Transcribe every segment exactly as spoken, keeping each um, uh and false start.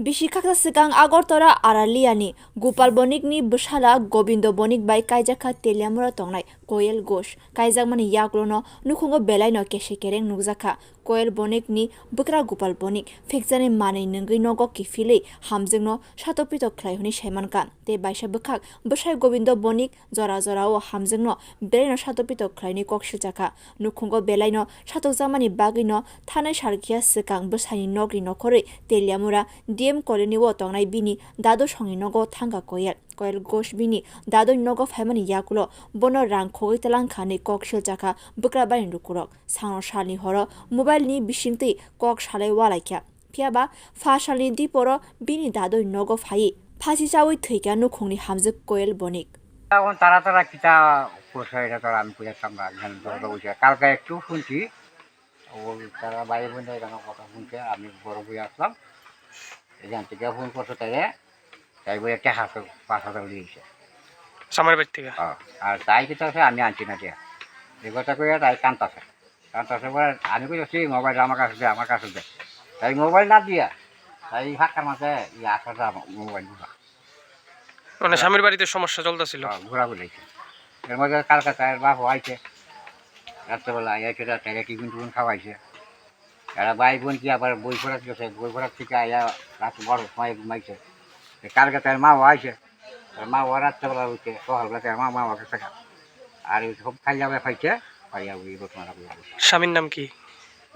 Bisi khaksa swkang Agartala Araliani Gopal Bonikni bwsala Gobindo Bonik bai kaijakha Teliamura tongnai Koyal Ghosh. Kaijakmani yakulono nukhungo belaino kese kereng nukjakha. Koyal Bonikni bwkra Gopal Bonik phekjani manwi nwngwi nogo kiphilwi hamjwkno satok pitok khlai hwnwi saimankha. Tei baisa bwkhak bwsai Gobindo Bonik jora jorao hamjwkno belaino satok pitok khlainwi kok siljakha. Nukhungo belaino satokjakmani bagwino thanai salkhiya swkang bwsaini nokni nokhorwi Teliamura D M colony-o tongnai bini dadu songni nogo thangkha Koyal. Koyal Ghosh bini daduni nogo phaimani yakulo bono rang khogwi twlangkha hwnwi kok siljakha bwkra baini lukurok. Sangno salni horo mobile-ni bisingtwi kok salai walaikha. Phiya ba pha salni diporo bini dadoi nogo phaiwi phasi chaui thwikha nukhungni hamjwk Koyal Bonik. এখন তারা তারা কিতা করছে, এটা তো আর আমি বুঝতাম না। এখানে দৌড় দৌড় হইছে। কালকে একটু শুনছি, ও তারা ভাই বোন এখানে কথা শুনছে, আমি বড় হয়ে আসলাম। এখান থেকে ফোন করছে তাইরে, তাই বলে একটা হাতে পাঁচ হাজার দিয়েছে। স্বামীর বাড়ি থেকে? হ্যাঁ, আর তাই কিতা আছে আমি আনছি না দিয়া। এই কথা কইয়া তাই কান্তাছে। কান্তাছে বলে, আমি কইছি মোবাইল আমার কাছে দে, আমার কাছে দে। তাই মোবাইল না দিয়া, তাই ফাঁকার মাঝে এই আশাটা মোবাইল দিবা। মানে স্বামীর বাড়িতে সমস্যা চলতেছিল? হ্যাঁ, ঘোরাঘুরি হয়েছে। এর মধ্যে কালকে তার বাপ আইছে, রাত্রেবেলা আইয়া সেটা তাইরে টিফিন টিফিন খাওয়াইছে। এরা ভাই বোন কি আবার বই পড়াত গেছে, বই পড়াত থেকে আইয়া রাত বারো সময় ঘুমাইছে। তো কালকে তার মাও আইছে, তার মাও রাত্রেবেলা উঠে, সকালবেলা তার মা, মা ওকে থাকা। আর ওই সব খাইয়া খাইছে, খাইয়া ওই ঘটনা ঘটে। স্বামীর নাম কি?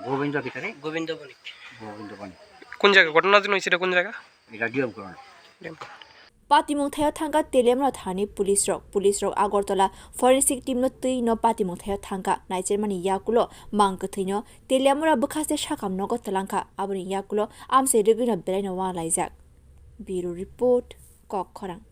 গোবিন্দ ভিতরে? গোবিন্দ বণিক। গোবিন্দ বণিক। কোন জায়গা? ঘটনা দিন হয়েছে এটা কোন জায়গা? এটা DM colony. DM colony. Patimung thaio thangkha Teliamura thani police rok. Police rok Agartala forensic team no twi no patimung thaio thangkha. Naichermani yakulo mang kwthwi no Teliamura bwkhaste sakam nogo twlangkha. Aboni yakulo amchai rwgwi no belai no wanglaijak. Bureau report, Kok Khorang.